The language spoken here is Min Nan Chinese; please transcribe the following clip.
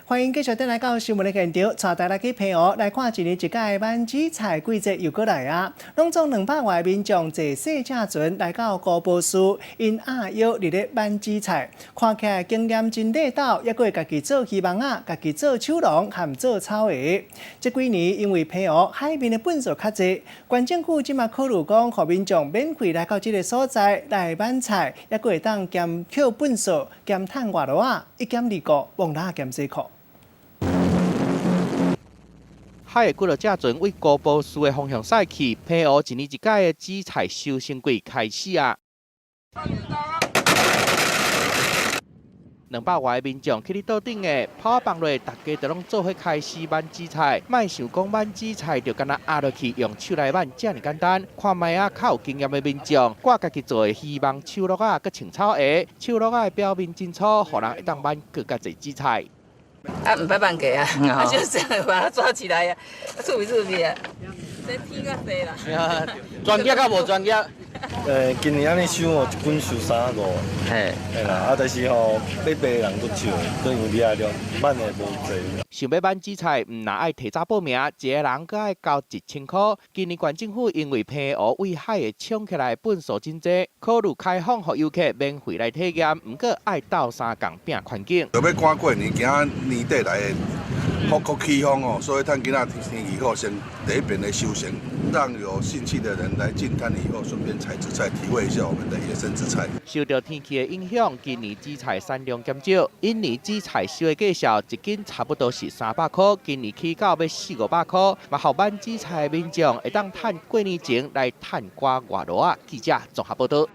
歡迎繼續轉來到新聞的現場，帶大家去澎湖來看一年一屆的挽紫菜季節又閣來啊！攏總200外民眾坐細隻船來到古波斯，𪜶壓腰佇咧挽紫菜，看起來經驗真佇斗，猶閣會家己做魚網仔，家己做手籠和做草鞋。這幾年因為澎湖海面的糞埽較濟，縣政府這馬考慮講，予民眾免費來到這个所在來挽菜，猶閣會當兼抾糞埽，兼趁外路仔，一兼二顧，網籃兼洗褲。海的幾落隻船為古波斯的方向駛去，澎湖一年一屆的紫菜收成季開始啊！200外民眾去佇島頂的跑幫內，大家就攏做伙開始挽紫菜。莫想講挽紫菜就干焦壓落去用手來挽，遮爾簡單。看覓啊，較有經驗的民眾掛家己做的魚網、手罌仔，閣穿草鞋，手罌仔的表面真粗，予人會當挽閣較濟紫菜。啊，毋捌挽過啊，啊，就是這樣把它抓起來啊，趣味趣味啊，這天較濟啦。專業佮無專業？今年按呢收哦，一斤收三五，嘿啦，啊，但是吼，欲賣人足少，都因為掠量挽的無濟。想欲挽紫菜，毋但愛提早報名，一个人閣愛交1000箍。今年縣政府因為澎湖對海會衝起來糞埽真濟，考慮開放予遊客免費來體驗，毋過愛鬥相共拼環境。著欲趕過年，驚年底來的福國起風哦，所以趁今仔天氣好，先第一遍的收成，讓有興趣的人來進灘以後，順便採紫菜，體會一下我們的野生紫菜。受著天氣的影響，今年紫菜產量減少。往年紫菜收的價數一斤差不多是300箍，今年起到欲四五百箍。嘛，予挽紫菜的民眾會當趁過年前來趁寡外路仔。記者綜合報導。